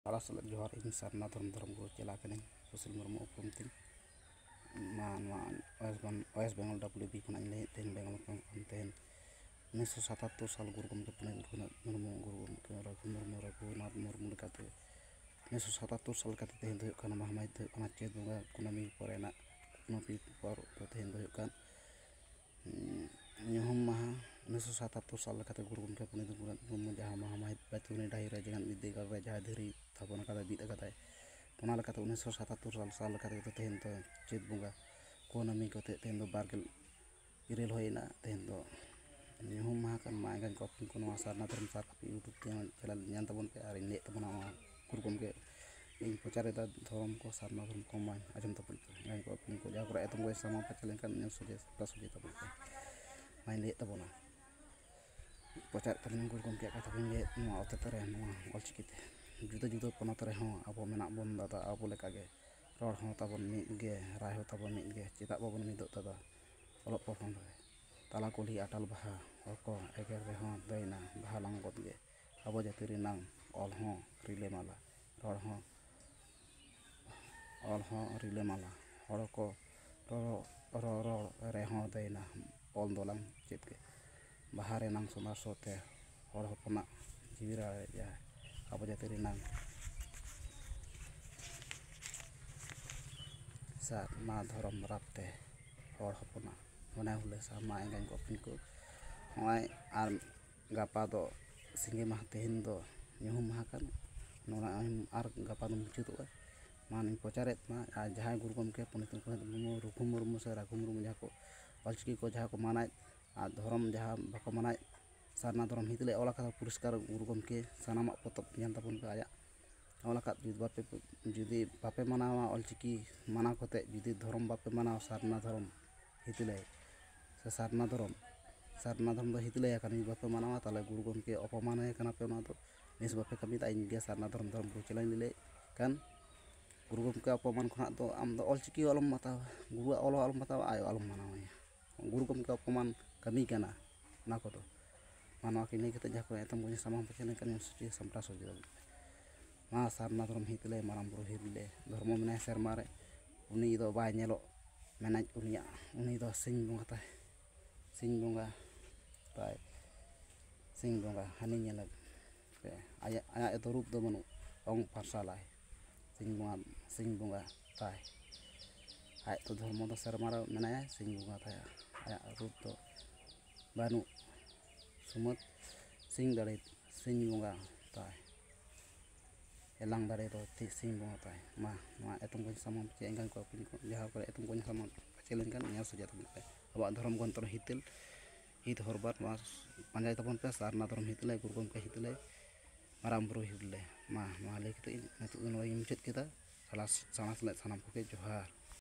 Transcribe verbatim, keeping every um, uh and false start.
ᱥᱟᱞᱟᱜ ᱥᱟᱞᱟᱜ ᱡᱚᱦᱟᱨ, ᱤᱧ ᱥᱟᱨᱱᱟ ᱫᱷᱚᱨᱚᱢ ᱫᱷᱚᱨᱚᱢ ᱜᱩᱨᱩ ᱪᱮᱞᱟ ᱠᱟᱹᱱᱟᱹᱧ, ᱥᱩᱥᱤᱞ ᱢᱩᱨᱢᱩ ᱩᱯᱨᱩᱢ ᱛᱤᱧ᱾ ᱱᱚᱣᱟ, ᱱᱚᱣᱟ West Beng-, West Bengal W B ᱠᱷᱚᱱᱟᱜ ᱤᱧ ᱞᱟᱹᱭᱮᱫ ᱛᱟᱦᱮᱱ, ᱵᱮᱝᱜᱚᱞ ᱠᱷᱚᱱ ᱛᱟᱦᱮᱱ᱾ ᱩᱱᱤᱥᱥᱚ ᱥᱟᱛᱟᱛᱛᱳᱨ ᱥᱟᱞ ᱜᱩᱨᱩ ᱜᱚᱢᱠᱮ ᱯᱚᱱᱰᱤᱛ ᱨᱚᱜᱷᱩᱱᱟᱛᱷ ᱢᱩᱨᱢᱩ, ᱜᱩᱨᱩ ᱜᱚᱢᱠᱮ ᱨᱚᱜᱷᱩ ᱢᱩᱨᱢᱩ, ᱨᱚᱜᱷᱩᱱᱟᱛᱷ ᱢᱩᱨᱢᱩ ᱞᱮᱠᱟᱛᱮ ᱩᱱᱤᱥᱥᱚ ᱥᱟᱛᱟᱛᱛᱳᱨ ᱥᱟᱞ ᱞᱮᱠᱟᱛᱮ ᱛᱮᱦᱮᱧ ᱫᱚ ᱦᱩᱭᱩᱜ ᱠᱟᱱᱟ, ᱢᱟᱦᱟ ᱢᱟᱹᱦᱤᱛ ᱫᱚ ᱦᱩᱭᱩᱜ ᱠᱟᱱᱟ ᱪᱟᱹᱛ ᱵᱚᱸᱜᱟ ᱠᱩᱱᱟᱹᱢᱤ ᱯᱚᱨᱮ ᱨᱮᱱᱟᱜ ᱠᱩᱱᱟᱹᱢᱤ ᱯᱚᱨ ᱫᱚ ᱛᱮᱦᱮᱧ ᱫᱚ ᱦᱩᱭᱩᱜ ᱠᱟᱱ ᱧᱩᱦᱩᱢ ᱢᱟᱦᱟ᱾ ᱩᱱᱤᱥᱥᱚ ᱥᱟᱛᱟᱛᱛᱳᱨ ᱥᱟᱞ ᱞᱮᱠᱟᱛᱮ ᱜᱩᱨᱩ ᱜᱚᱢᱠᱮ ᱯᱚᱱᱰᱤᱛ ᱨᱚᱜᱷᱩᱱᱟᱛᱷ ᱢᱩᱨᱢᱩ ᱡᱟᱦᱟᱸ ᱢᱟᱦᱟ ᱢᱟᱹᱦᱤᱛ ᱵᱟᱪᱚᱱᱤ ᱰᱟᱹᱦᱤ ᱨᱮ ᱡᱮᱜᱮᱛ ᱵᱤᱨᱫᱟᱹᱜᱟᱲ ᱨᱮ ᱡᱟᱦᱟᱸ ᱫᱷᱤᱨᱤ ᱛᱷᱟᱯᱚᱱ ᱟᱠᱟᱫᱟᱭ, ᱵᱤᱫ ᱟᱠᱟᱫᱟᱭ, ᱚᱱᱟ ᱞᱮᱠᱟᱛᱮ ᱩᱱᱤᱥᱥᱚ ᱥᱟᱛᱟᱛᱛᱳᱨ ᱥᱟᱞ, ᱥᱟᱞ ᱞᱮᱠᱟᱛᱮ ᱛᱮᱦᱮᱧ ᱫᱚ ᱪᱟᱹᱛ ᱵᱚᱸᱜᱟ ᱠᱩᱱᱟᱹᱢᱤ ᱠᱚᱛᱮ ᱛᱮᱦᱮᱧ ᱫᱚ ᱵᱟᱨᱜᱮᱞ ᱤᱨᱟᱹᱞ ᱦᱩᱭᱮᱱᱟ᱾ ᱛᱮᱦᱮᱧ ᱫᱚ ᱧᱩᱦᱩᱢ ᱢᱟᱦᱟ ᱠᱟᱱ ᱢᱟ ᱮᱸᱜᱟᱧ ᱠᱚ ᱟᱹᱯᱤᱧ ᱠᱚ, ᱱᱚᱣᱟ ᱥᱟᱨᱱᱟ ᱫᱷᱚᱨᱚᱢ ᱥᱟᱨ ᱠᱟᱹᱯᱤ YouTube channel, channel ᱧᱮᱞ ᱛᱟᱵᱚᱱ ᱯᱮ ᱟᱨ ᱤᱧ ᱞᱟᱹᱭᱮᱫ ᱛᱟᱵᱚᱱᱟ ᱱᱚᱣᱟ ᱜᱩᱨᱩ ᱜᱚᱢᱠᱮ ᱤᱧ ᱯᱨᱚᱪᱟᱨᱮᱫᱟ, ᱫᱷᱚᱨᱚᱢ ᱠᱚ ᱥᱟᱨᱱᱟ ᱫᱷᱚᱨᱚᱢ ᱠᱚ ᱢᱟᱧ ᱟᱸᱡᱚᱢ ᱛᱟᱵᱚᱱ ᱯᱮ᱾ ᱮᱸᱜᱟᱧ ᱠᱚ ᱟᱹᱯᱤᱧ ᱠᱚ ᱡᱟᱦᱟᱸ ᱠᱚᱨᱮ ᱮᱛᱚᱢ ᱠᱚ ᱥᱟᱢᱟᱝ ᱯᱟᱪᱷᱟ ᱞᱮᱱᱠᱷᱟᱱ ᱧᱮᱞ ᱥᱚᱡᱷᱮ ᱥᱟᱯᱲᱟᱣ ᱥᱚᱡᱷᱮ ᱛᱟᱵᱚᱱ ᱯᱮ᱾ ᱢᱟᱧ ᱞᱟᱹᱭᱮᱫ ᱛᱟᱵᱚᱱᱟ ᱯᱨᱚᱪᱟᱨ ᱛᱟᱵᱚᱱ ᱜᱩᱨᱩ ᱜᱚᱢᱠᱮᱭᱟᱜ ᱠᱟᱛᱷᱟ ᱠᱚᱧ ᱞᱟᱹᱭᱮᱫ ᱱᱚᱣᱟ ᱦᱚᱛᱮᱛᱮ ᱨᱮ ᱱᱚᱣᱟ ᱚᱞᱪᱤᱠᱤ ᱛᱮ ᱡᱩᱫᱟᱹ ᱡᱩᱫᱟᱹ ᱯᱚᱱᱚᱛ ᱨᱮᱦᱚᱸ ᱟᱵᱚ ᱢᱮᱱᱟᱜ ᱵᱚᱱ ᱫᱟᱫᱟ, ᱟᱵᱚ ᱞᱮᱠᱟᱜᱮ ᱨᱚᱲ ᱦᱚᱸ ᱛᱟᱵᱚᱱ ᱢᱤᱫ ᱜᱮ, ᱨᱟᱭ ᱦᱚᱸ ᱛᱟᱵᱚᱱ ᱢᱤᱫ ᱜᱮ, ᱪᱮᱫᱟᱜ ᱵᱟᱵᱚᱱ ᱢᱤᱫᱚᱜ ᱫᱟᱫᱟ? ᱚᱞᱚᱜ ᱯᱚᱲᱦᱚᱱ ᱨᱮ ᱛᱟᱞᱟ ᱠᱩᱞᱦᱤ ᱟᱴᱟᱞ ᱵᱟᱦᱟ, ᱦᱚᱲ ᱠᱚ ᱮᱜᱮᱨ ᱨᱮᱦᱚᱸ ᱫᱟᱹᱭᱱᱟ, ᱵᱟᱦᱟ ᱞᱟᱝ ᱜᱚᱫ ᱜᱮ᱾ ᱟᱵᱚ ᱡᱟᱹᱛᱤ ᱨᱮᱱᱟᱝ ᱚᱞ ᱦᱚᱸ ᱨᱤᱞᱟᱹᱢᱟᱞᱟ, ᱨᱚᱲ ᱦᱚᱸ, ᱚᱞ ᱦᱚᱸ ᱨᱤᱞᱟᱹᱢᱟᱞᱟ, ᱦᱚᱲ ᱠᱚ ᱨᱚᱨᱚ-, ᱨᱚᱨᱚᱲ ᱨᱮᱦᱚᱸ ᱫᱟᱹᱭᱱᱟ, ᱚᱞ ᱫᱚᱞᱟᱝ ᱪᱮᱫ ᱜᱮ᱾ ᱵᱟᱦᱟ ᱨᱮᱱᱟᱝ ᱥᱚᱸᱫᱷᱟᱲ ᱥᱚ ᱛᱮ ᱦᱚᱲ ᱦᱚᱯᱚᱱᱟᱜ ᱡᱤᱣᱤ ᱨᱟᱲᱮᱡᱟ᱾ ᱟᱵᱚ ᱡᱟᱹᱛᱤ ᱨᱮᱱᱟᱝ ᱥᱟᱨᱱᱟ ᱫᱷᱚᱨᱚᱢ ᱨᱟᱯ ᱛᱮ ᱦᱚᱲ ᱦᱚᱯᱚᱱᱟᱜ ᱢᱚᱱᱮ ᱦᱩᱞᱟᱹᱥᱟ ᱢᱟ ᱮᱸᱜᱟᱧ ᱠᱚ ᱟᱹᱯᱤᱧ ᱠᱚ᱾ ᱱᱚᱜᱼᱚᱭ ᱟᱨ ᱜᱟᱯᱟ ᱫᱚ ᱥᱤᱸᱜᱮ ᱢᱟᱦᱟ, ᱛᱮᱦᱮᱧ ᱫᱚ ᱧᱩᱦᱩᱢ ᱢᱟᱦᱟ ᱠᱟᱱ, ᱱᱚᱣᱟ ᱟᱨ ᱜᱟᱯᱟ ᱫᱚ ᱢᱩᱪᱟᱹᱫᱚᱜᱼᱟ᱾ ᱢᱟ ᱱᱚᱣᱟᱧ ᱯᱨᱚᱪᱟᱨᱮᱫ ᱢᱟ, ᱟᱨ ᱡᱟᱦᱟᱸᱭ ᱜᱩᱨᱩ ᱜᱚᱢᱠᱮ ᱯᱚᱱᱰᱤᱛ ᱨᱚᱜᱷᱩᱱᱟᱛᱷ ᱢᱩᱨᱢᱩ, ᱨᱚᱜᱷᱩ ᱢᱩᱨᱢᱩ ᱥᱮ ᱨᱟᱜᱷᱩ ᱢᱩᱨᱢᱩ ᱡᱟᱦᱟᱸ ᱠᱚ ᱚᱞᱪᱤᱠᱤ ᱠᱚ ᱡᱟᱦᱟᱸ ᱠᱚ ᱢᱟᱱᱟᱭᱮᱫ ᱟᱨ ᱫᱷᱚᱨᱚᱢ ᱡᱟᱦᱟᱸ ᱵᱟᱠᱚ ᱢᱟᱱᱟᱭᱮᱫ, ᱥᱟᱨᱱᱟ ᱫᱷᱚᱨᱚᱢ ᱦᱤᱛ ᱞᱮ ᱚᱞ ᱟᱠᱟᱫᱟ ᱯᱚᱨᱤᱥᱠᱟᱨ ᱜᱩᱨᱩ ᱜᱚᱢᱠᱮ, ᱥᱟᱱᱟᱢᱟᱜ ᱯᱚᱛᱚᱵ ᱧᱮᱞ ᱛᱟᱵᱚᱱ ᱯᱮ ᱟᱭᱟᱜ᱾ ᱚᱞ ᱟᱠᱟᱫ ᱡᱩᱫᱤ ᱵᱟᱯᱮ, ᱡᱩᱫᱤ ᱵᱟᱯᱮ ᱢᱟᱱᱟᱣᱟ ᱚᱞᱪᱤᱠᱤ ᱢᱟᱱᱟᱣ ᱠᱟᱛᱮᱫ, ᱡᱩᱫᱤ ᱫᱷᱚᱨᱚᱢ ᱵᱟᱯᱮ ᱢᱟᱱᱟᱣᱟ, ᱥᱟᱨᱱᱟ ᱫᱷᱚᱨᱚᱢ ᱦᱤᱛᱤᱞᱟᱹᱭ ᱥᱮ ᱥᱟᱨᱱᱟ ᱫᱷᱚᱨᱚᱢ, ᱥᱟᱨᱱᱟ ᱫᱷᱚᱨᱚᱢ ᱫᱚ ᱦᱤᱛᱤᱞᱟᱹᱭ ᱟᱠᱟᱱ, ᱡᱩᱫᱤ ᱵᱟᱯᱮ ᱢᱟᱱᱟᱣᱟ, ᱛᱟᱦᱚᱞᱮ ᱜᱩᱨᱩ ᱜᱚᱢᱠᱮ ᱚᱯᱚᱢᱟᱱᱮ ᱠᱟᱱᱟ ᱯᱮ᱾ ᱚᱱᱟ ᱫᱚ ᱵᱮᱥ ᱵᱟᱯᱮ ᱠᱟᱹᱢᱤᱭᱮᱫᱟ᱾ ᱤᱧ ᱜᱮ ᱥᱟᱨᱱᱟ ᱫᱷᱚᱨᱚᱢ, ᱫᱷᱚᱨᱚᱢ ᱜᱩᱨᱩ ᱪᱮᱞᱟᱧ ᱞᱟᱹᱭ ᱠᱟᱱ, ᱜᱩᱨᱩ ᱜᱚᱢᱠᱮ ᱚᱯᱚᱢᱟᱱ ᱠᱷᱚᱱᱟᱜ ᱫᱚ ᱟᱢ ᱫᱚ ᱚᱞᱪᱤᱠᱤ ᱟᱞᱚᱢ ᱢᱟᱛᱟᱣᱟ, ᱜᱩᱨᱩᱣᱟᱜ ᱚᱞ ᱦᱚᱸ ᱟᱞᱚᱢ ᱢᱟᱛᱟᱣᱟ, ᱟᱭᱳ ᱟᱞᱚᱢ ᱢᱟᱱᱟᱣᱟᱭᱟ᱾ ᱜᱩᱨᱩ ᱜᱚᱢᱠᱮ ᱚᱯᱚᱢᱟᱱ ᱠᱟᱹᱢᱤ ᱠᱟᱱᱟ ᱚᱱᱟ ᱠᱚᱫᱚ᱾ ᱢᱟ ᱱᱚᱣᱟ ᱠᱤᱱ ᱞᱟᱹᱭ ᱠᱟᱛᱮ ᱡᱟᱦᱟᱸ ᱠᱚ ᱮᱛᱚᱢ ᱠᱚ ᱥᱟᱢᱟᱝ ᱯᱟᱪᱷᱮ ᱞᱮᱱᱠᱷᱟᱱ ᱥᱟᱢᱴᱟᱣ ᱥᱚᱡᱷᱮ ᱫᱟᱲᱮᱭᱟᱜᱼᱟ᱾ ᱢᱟ ᱥᱟᱨᱱᱟ ᱫᱷᱚᱨᱚᱢ ᱦᱤᱛᱞᱮ, ᱢᱟᱨᱟᱝ ᱵᱩᱨᱩ ᱦᱤᱛᱞᱮ, ᱫᱷᱚᱨᱢᱚ ᱢᱮᱱᱟᱭ ᱥᱮᱨᱢᱟ ᱨᱮ, ᱩᱱᱤ ᱫᱚ ᱵᱟᱭ ᱧᱮᱞᱚᱜ ᱢᱮᱱᱟᱭ ᱩᱱᱤᱭᱟᱜ, ᱩᱱᱤ ᱫᱚ ᱥᱤᱧ ᱵᱚᱸᱜᱟ ᱛᱟᱭ, ᱥᱤᱧ ᱵᱚᱸᱜᱟ ᱛᱟᱭ, ᱥᱤᱧ ᱵᱚᱸᱜᱟ ᱦᱟᱹᱱᱤ ᱧᱮᱞᱮ ᱯᱮ, ᱟᱭᱟᱜ, ᱟᱭᱟᱜ ᱫᱚ ᱨᱩᱯ ᱫᱚ ᱵᱟᱹᱱᱩᱜ, ᱚᱝ ᱯᱟᱨᱥᱟᱞᱟᱭ ᱥᱤᱧ ᱵᱚᱸᱜᱟ, ᱥᱤᱧ ᱵᱚᱸᱜᱟ ᱛᱟᱭ᱾ ᱟᱡ ᱫᱚ ᱫᱷᱚᱨᱢᱚ ᱫᱚ ᱥᱮᱨᱢᱟ ᱨᱮ ᱢᱮᱱᱟᱭᱟ, ᱥᱤᱧ ᱵᱚᱸᱜᱟ ᱛᱟᱭ, ᱟᱭᱟᱜ ᱨᱩᱯ ᱫᱚ ᱵᱟᱹᱱᱩᱜ, ᱥᱩᱢᱟᱹᱫ ᱥᱤᱧ ᱫᱟᱲᱮ, ᱥᱤᱧ ᱵᱚᱸᱜᱟ ᱛᱟᱭ᱾ ᱮᱞᱟᱝ ᱫᱟᱲᱮ ᱫᱚ ᱛᱤᱥ ᱥᱤᱧ ᱵᱚᱸᱜᱟ ᱛᱟᱭ᱾ ᱢᱟ ᱱᱚᱣᱟ ᱮᱛᱚᱢ ᱠᱚᱧ ᱥᱟᱢᱟᱝ ᱪᱮ ᱮᱸᱜᱟᱝ ᱠᱚ ᱟᱹᱯᱤᱧ ᱠᱚ ᱡᱟᱦᱟᱸ ᱠᱚᱨᱮ ᱮᱛᱚᱢ ᱠᱚᱧ ᱥᱟᱢᱟᱝ ᱯᱟᱪᱮ ᱞᱮᱱᱠᱷᱟᱱ ᱧᱮᱞ ᱥᱚᱡᱷᱮ ᱛᱟᱵᱚᱱ ᱯᱮ᱾ ᱟᱵᱚᱣᱟᱜ ᱫᱷᱚᱨᱚᱢ ᱜᱨᱚᱱᱛᱷᱚ ᱨᱮ ᱦᱤᱛᱟᱹᱞ, ᱦᱤᱛ ᱦᱚᱨᱵᱟᱨ ᱱᱚᱣᱟ ᱯᱟᱸᱡᱟᱭ ᱛᱟᱵᱚᱱ ᱯᱮ᱾ ᱥᱟᱨᱱᱟ ᱫᱷᱚᱨᱚᱢ ᱦᱤᱛᱟᱹᱞᱮ, ᱜᱩᱨᱩ ᱜᱚᱢᱠᱮ ᱦᱤᱛᱟᱹᱞᱮ, ᱢᱟᱨᱟᱝ ᱵᱩᱨᱩ ᱦᱤᱛᱟᱹᱞᱮ᱾ ᱢᱟ ᱱᱚᱣᱟ ᱞᱟᱹᱭ ᱠᱟᱛᱮ ᱤᱧ ᱱᱤᱛᱚᱜ ᱫᱚ ᱱᱚᱣᱟᱧ ᱢᱩᱪᱟᱹᱫ ᱠᱮᱫᱟ᱾ ᱥᱟᱞᱟᱥ-, ᱥᱟᱬᱟᱥ ᱞᱮᱫ ᱥᱟᱱᱟᱢ ᱠᱚᱜᱮ ᱡᱚᱦᱟᱨ᱾